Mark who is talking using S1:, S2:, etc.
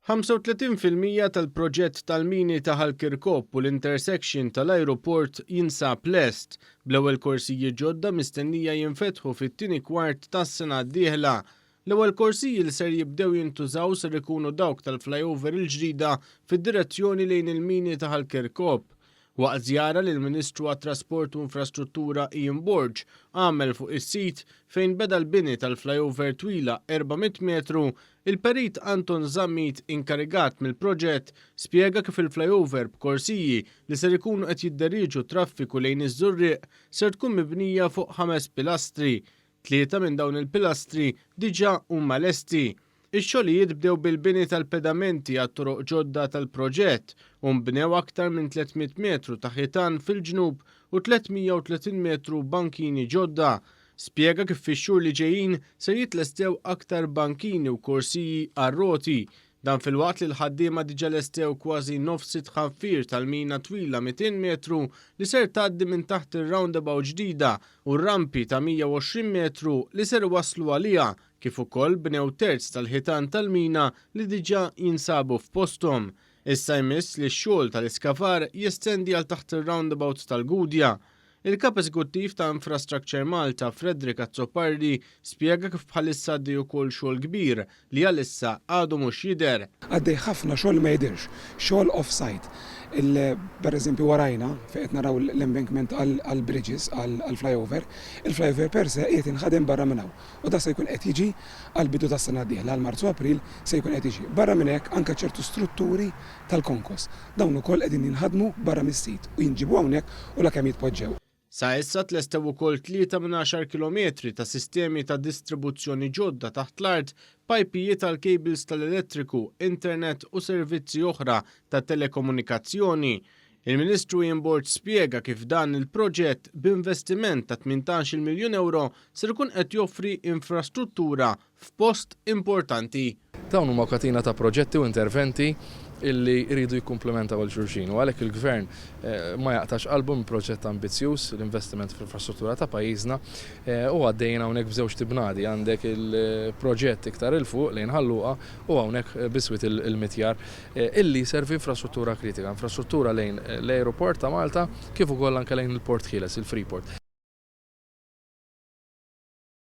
S1: 35% tal-proġett tal-mini ta' Ħal Kirkop u l-intersection tal-ajruport jinsab lest, bl-ewwel korsiji ġodda mistennija jinfetħu fit-tieni kwart tas-sena d-dieħla. L-ewwel korsiji li ser jibdew jintużaw ser ikunu dawk tal-flyover il-ġdida fid-direzzjoni lejn il-mini ta' Ħal Kirkop. Waqt żjara li l-Ministru għat-Trasport u Infrastruttura Ian Borg għamel fuq is-sit fejn beda l-bini tal-flyover twila 400 metru, il-Perit Anton Zammit inkarigat mill-proġett spjega kif il-flyover b'korsiji li ser ikunu qed jidderieġu traffiku lejn iż-Żurrieq ser tkun mibnija fuq ħames pilastri. Tlieta minn dawn il-pilastri diġà huma lesti. Ix-xogħlijiet bdew bil-bini tal-pedamenti għat-toroq ġodda tal-proġett u nbnew aktar minn 300 metru ta' ħitan fil-ġnub u 330 metru bankini ġodda. Spjega kif fix-xhur li ġejjin ser jitlestew aktar bankini u korsiji għar-roti. Dan filwaqt li l-ħaddiema diġà lestew kważi nofs it-tħaffir tal-mina twila 200 metru li ser tgħaddi minn taħt ir-roundabout ġdida u r-rampi ta' 120 metru li ser iwasslu għaliha kif ukoll bnew terz tal-ħitan tal-mina li diġà jinsabu f'posthom. Issa jmiss li x-xogħol tal-iskavar jestendi għal taħt ir-roundabout tal-Gudja. Il-Kap Eżekuttiv ta' Infrastructure Malta, Frederick Azzopardi, spjega kif bħalissa għaddej ukoll xogħol kbir li għalissa għadu mhux jidher.
S2: Għaddej ħafna xogħol li ma jidhirx, xogħol off-site. Per eżempju warajna fejn qed naraw l-embankment għall-bridges, għall-flyover, il-flyover per se qiegħed jinħadem barra minn hawn. U dan se jkun qed jiġi għall-bidu tas-sena d-dieħla, għal Marzu April se jkun qed jiġi. Barra minn hekk anke ċertu strutturi tal-konkos. Dawn ukoll qegħdin jinħadmu barra mis-sit u jinġiebu hawnhekk u lakemm jitpoġġew.
S1: Sa issa tlestew ukoll tlieta minn għaxar kilometri ta' sistemi ta' distribuzzjoni ġodda taħt l-art, pajpijiet għal cables tal-elettriku, internet u servizzi oħra ta' telekomunikazzjoni. Il-Ministru Ian Borg spjega kif dan il-proġett b'investiment ta' 18-il miljun ewro ser ikun qed joffri infrastruttura f'post importanti.
S3: Dawn huma katina ta' proġetti u interventi illi jridu jikkumplementaw 'l xulxin u għalhekk il-Gvern ma jaqtax qalbu minn proġett ambizzjuż, l-investiment fl-infrastruttura ta' pajjiżna u għaddejjin hawnhekk b'żewġt ibnadi, għandek il-proġett iktar 'il fuq lejn Ħal Luqa u hawnhekk biswit il-mitjar illi jservi infrastruttura kritika, infrastruttura lejn l-ajruport ta' Malta kif ukoll anke lejn il-Port Ħieles, il-Freeport.